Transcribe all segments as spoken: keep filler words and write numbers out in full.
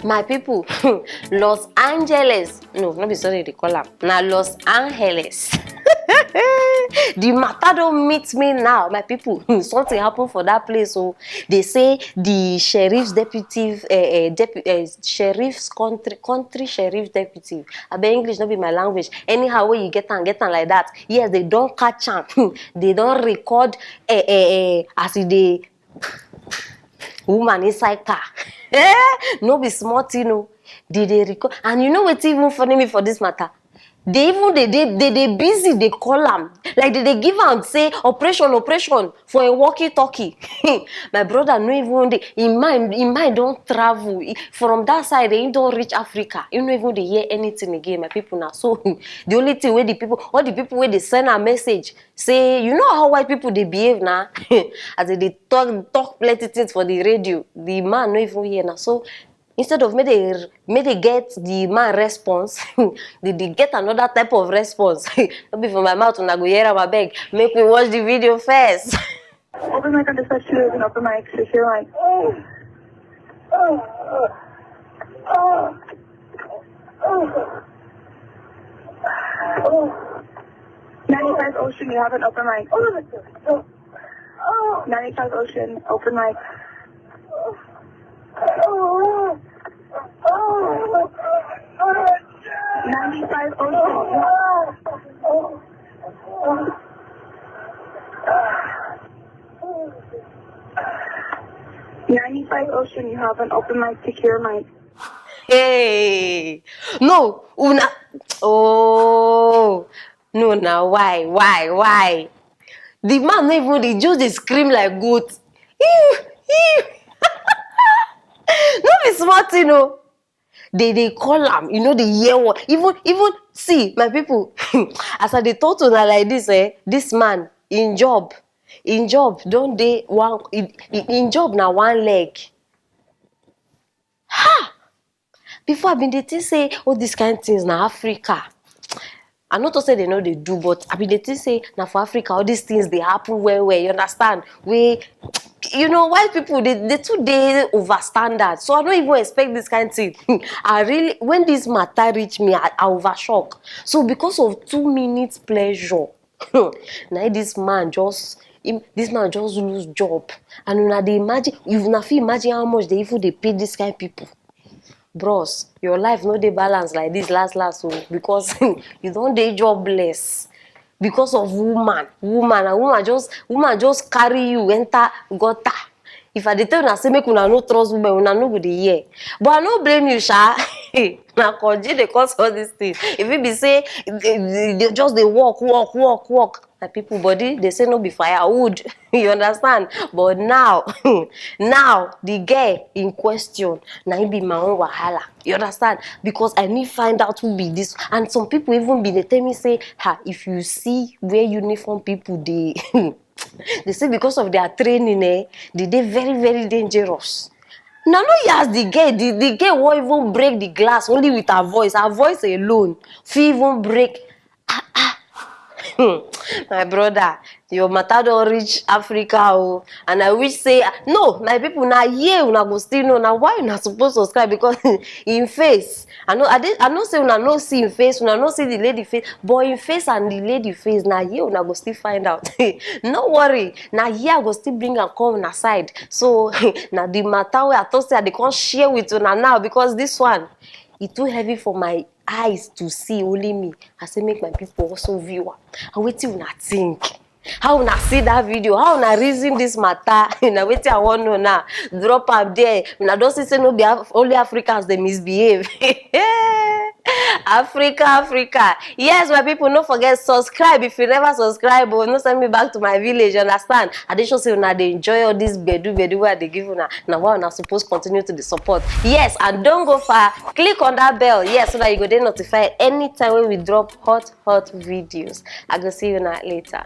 My people, Los Angeles, no, no be sorry they call am, na Los Angeles. The matter don't meet me now, my people. Something happened for that place. So they say the sheriff's deputy, uh, uh, depu- uh, sheriff's country country sheriff deputy. I bet English not be my language. Anyhow, where you get and get and like that. Yes, they don't catch am. They don't record uh, uh, uh, as e dey woman inside car. Eh, no be small thing o. They dey record, and you know wetin even funny me for this matter? They even dey dey they dey busy dey call am, like they dey give am say operation, operation for a walkie talkie. My brother no even dey, im mind im mind don travel. From that side, he don reach Africa, he no even dey hear anything again, my people. Na so the only thing wey the people, all the people wey dey send am message, say, you know how white people dey behave na. As they dey talk talk plenty things for the radio, the man no even hear. Na so instead of make they make they get the man response, they dey get another type of response. No be for my mouth una go hear am. Abeg, make we watch the video first. Open mic on the set two is an open mic, so if you're like, oh, oh, oh, oh, oh, oh. Ninety-five Ocean, you have an open mic. Oh, oh, oh. Ninety-five Ocean, open mic. Ninety-five Ocean. Ninety-five Ocean, you have an open mic, secure mic. Hey, no, una. Oh, no, now why, why, why? The man no even dey just dey scream like goat. Ew, ew. No be small thing o. They dey call am, you know, the year one. Even even see, my people, as I dey talk to una like this, eh, this man, in job, in job don dey one, in, in job na one leg. Ha! Before, I been dey think say all these kind things na Africa. I no talk say they no dey do, but I been dey think say na for Africa all these things dey happen well well. You understand? We, you know, white people, they they too dey over standard. So I don't even expect this kind thing. I really, when this matter reach me, I, I over shock. So because of two minutes pleasure, na this man just him, this man just lose job. And una dey imagine, if una fit imagine how much they even dey pay this kind people. Bros, your life no dey balance like this last last o, because you don dey jobless because of woman. Woman, and woman just woman just carry you enter gutter. If I dey tell una say make una no trust women, una no go dey hear. But I no blame you, sha. Na conji dey cause all this thing. If it be say they, they, they just dey work, work, work, work, my people body dey say no be firewood. You understand? But now, now the girl in question, na im be my own wahala. You understand? Because I need find out who be this. And some people even be dey tell me say, ha, if you see where uniform people dey, they say because of their training, eh, they dey very very dangerous. Now no, you ask the girl, the, the girl won't even break the glass only with her voice. Her voice alone fit even break. Ah, ah. Hmm. My brother, your matter don reach Africa o, and I wish say, ah, no, my people, na here una go still know. Na why una suppose subscribe, because in face, I know I dey I know say una no see in face, una no see the lady face, but in face and the lady face, na here una go still find out. No worry, na here I go still bring am come una side. So na the matter wey I talk say I dey come share with una now, because this one, e too heavy for my eyes to see, only me. I say make my people also view am. And wetin una think? How una see that video? How una reason this matter? Na wetin I wan know now. Drop am there. Una don see say no be Af- only Africans dey misbehave. Africa, Africa. Yes, my people, no forget subscribe. If you never subscribe, oh, no send me back to my village. You understand? I dey sure say una dey enjoy all this gbedu gbedu wey I dey give una. Na why una suppose continue to dey support. Yes, and don't go far. Click on that bell, yes, so that you go dey notified anytime when we drop hot hot videos. I go see you now later.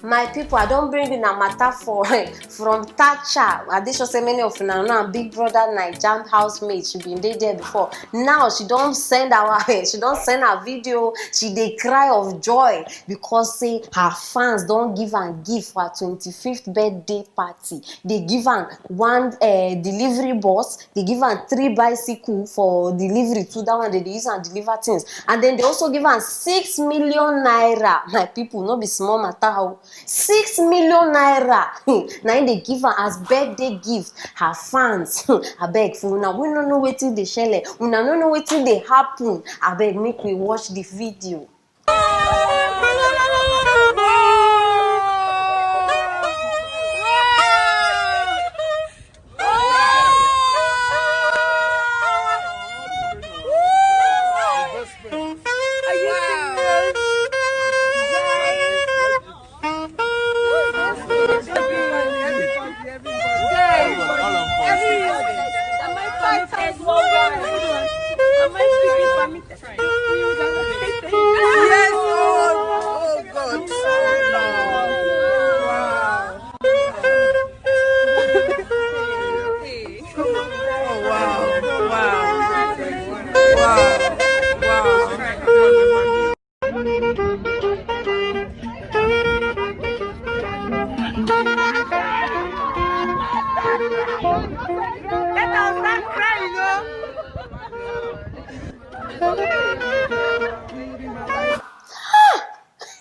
My people, I don bring una matter for from Thatcher. I dey sure say many of una know am, Big Brother Naija housemates. She been dey there before. Now she don send our she don send her video. She dey cry of joy because say her fans don give am gift for her twenty-fifth birthday party. They give am one uh, delivery bus, they give am three bicycle for delivery too. That one they dey use am deliver things, and then they also give am six million naira. My people, no be small matter o. Six million naira. Na im dey give am as birthday gift. Her fans, abeg, for una wey no know wetin dey shele, una no know wetin dey happen, abeg, make we watch the video.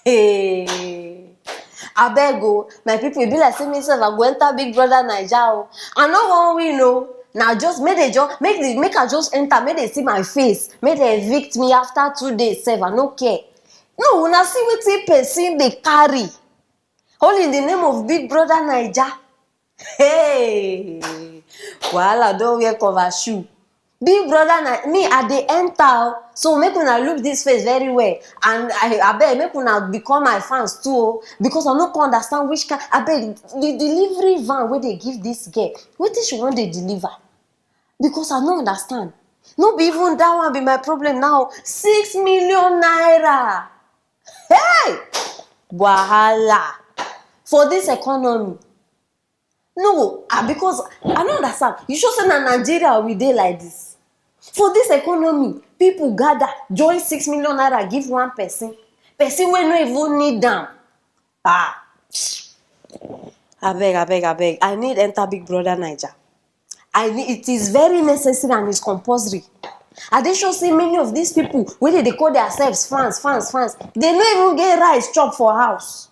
Hey, abeg o, my people, e be like say me sef I go enter Big Brother Naija o. I no wan win o. Na just make they just make the make I just enter, make they see my face, make they evict me after two days sef. I no care. No, una see wetin person dey carry. All in the name of Big Brother Naija. Hey, wahala don wear cover shoe. Big Brother na me, I dey enter o. So make una look this face very well, and I abeg make una become my fans too o, because I no come understand which kind, abeg, the delivery van wey dey give this girl, wetin she wan dey deliver? Because I no understand. No be even that one be my problem now. Six million naira. Hey! Wahala for this economy. No, ah, because I no understand. You sure say na Nigeria we dey like this? For this economy, people gather, join six million naira give one person. Person wey no even need am. Ah, abeg, abeg, abeg. I need enter Big Brother Naija. I need, it is very necessary and it's compulsory. I dey sure say many of these people wey dey dey call themselves fans, fans, fans, they no even get rice chop for house.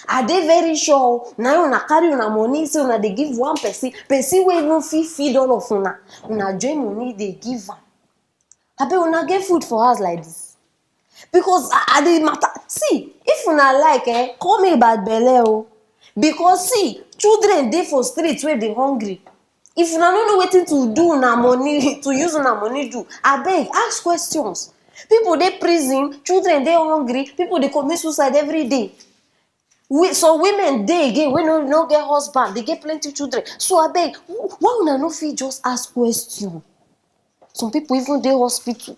I dey very sure o, na una carry una money say una dey give one person, person wey even fit feed all of una. Una join money dey give am. Abeg, una get food for house like this? Because I, I dey matter. See, if una like, eh, call me bad belle o. Because see, children dey for street wey dey hungry. If una no know wetin to do una money, to use una money do, abeg, ask questions. People dey prison, children dey hungry, people dey commit suicide every day. We, some women dey again wey no, no get husband, they get plenty children. So abeg, wh-, why una no fit just ask question? Some people even dey hospital.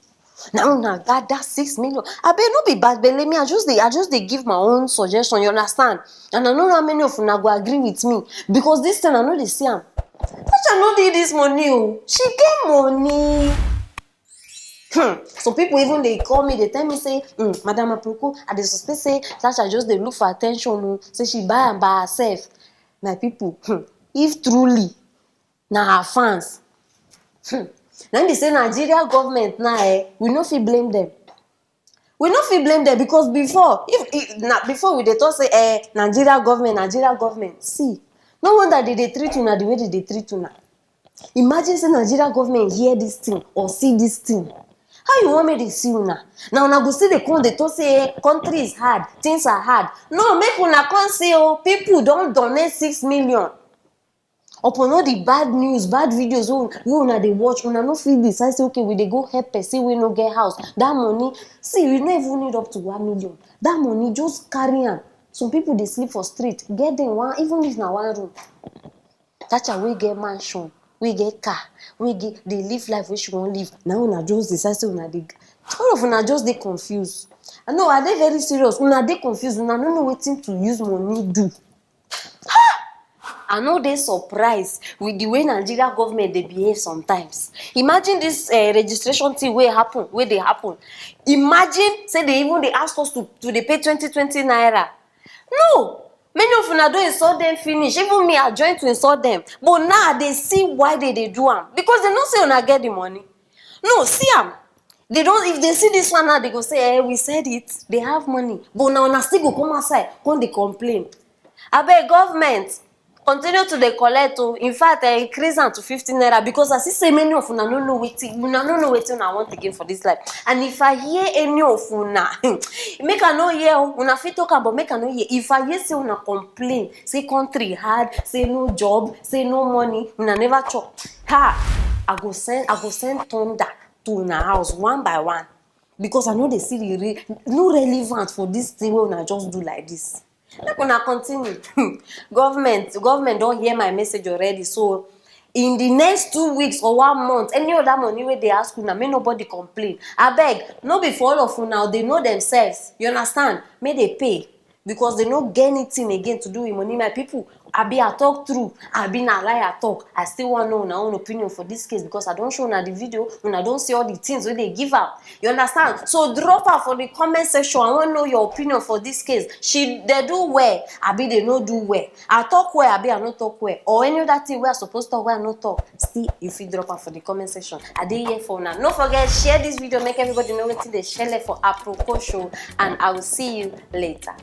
Na una gather six million. Abeg, no be bad belle me. I just dey, I just dey give my own suggestion. You understand? And I no know how many of una go agree with me, because this thing I no dey see am. Tasha no need this money o. She get money. Hmm. Some people even dey call me, they tell me say, hmm, Madam Aproko, I dey suspect say Tasha just dey look for attention o. Say she buy am by herself. My people, hmm, if truly na her fans, hmm, na im be say Nigeria government now, eh, we no fit blame them. We no fit blame them, because before, if, if na before we dey talk say, eh, Nigeria government, Nigeria government. See, no wonder they dey treat una the way they dey treat una. Imagine say Nigeria government hear this thing or see this thing. How you want me to see una? Now una go still dey come dey talk say, eh, country is hard, things are hard. No, make una come see o, people don donate six million. Upon all the bad news, bad videos wey, wey una dey watch, una no fit decide say, okay, we dey go help person wey no get house. That money, see, you no even need up to one million. That money, just carry am. Some people dey sleep for street, get them one, even if na one room. Tasha wey get mansion, wey get car, wey get dey live life wey she wan live, na una just decide say una dey, all of una just dey confused. I know, I dey very serious. Una dey confused. Una no know wetin to use money do. I no dey surprised with the way Nigeria government dey behave sometimes. Imagine this uh, registration thing wey happen, wey dey happen. Imagine say they even dey ask us to to dey pay twenty twenty naira. No, many of una don insult them finish. Even me, I join to insult them. But now I dey see why they dey do am, because they know say una get the money. No, see am. They don't. If they see this one now, they go say, "Eh, we said it." They have money, but now una still go come outside, come dey complain. Abeg, government, continue to dey collect o. In fact, eh, increase am to fifty naira, because I see say many of una no know wetin una no know wetin una want again for this life. And if I hear any of una, make I no hear o. Una fit talk am, but make I no hear. If I hear say una complain, say country hard, say no job, say no money, una never chop. Ha! I go send I go send thunder to una house one by one, because I no dey see the re no relevant for this thing wey una just do like this. Make una continue. Government, government don hear my message already, so in the next two weeks or one month, any other money wey dey ask una, make nobody complain. Abeg, no be for all of una, they know themselves, you understand? Make they pay, because they no get anything again to do with money. My people, abi I talk true, abi na lie I talk? I still wan know una own opinion for this case, because I don show una the video, una don see all the things wey they give am. You understand? So drop am for the comment section. I wan know your opinion for this case. She dey do well, abi they no do well? I talk well, abi I no talk well? Or any other thing wey I suppose talk wey I no talk? Still, you fit drop am for the comment section. I dey here for una. No forget, share this video, make everybody know wetin dey shele for Aproko Show, and I will see you later.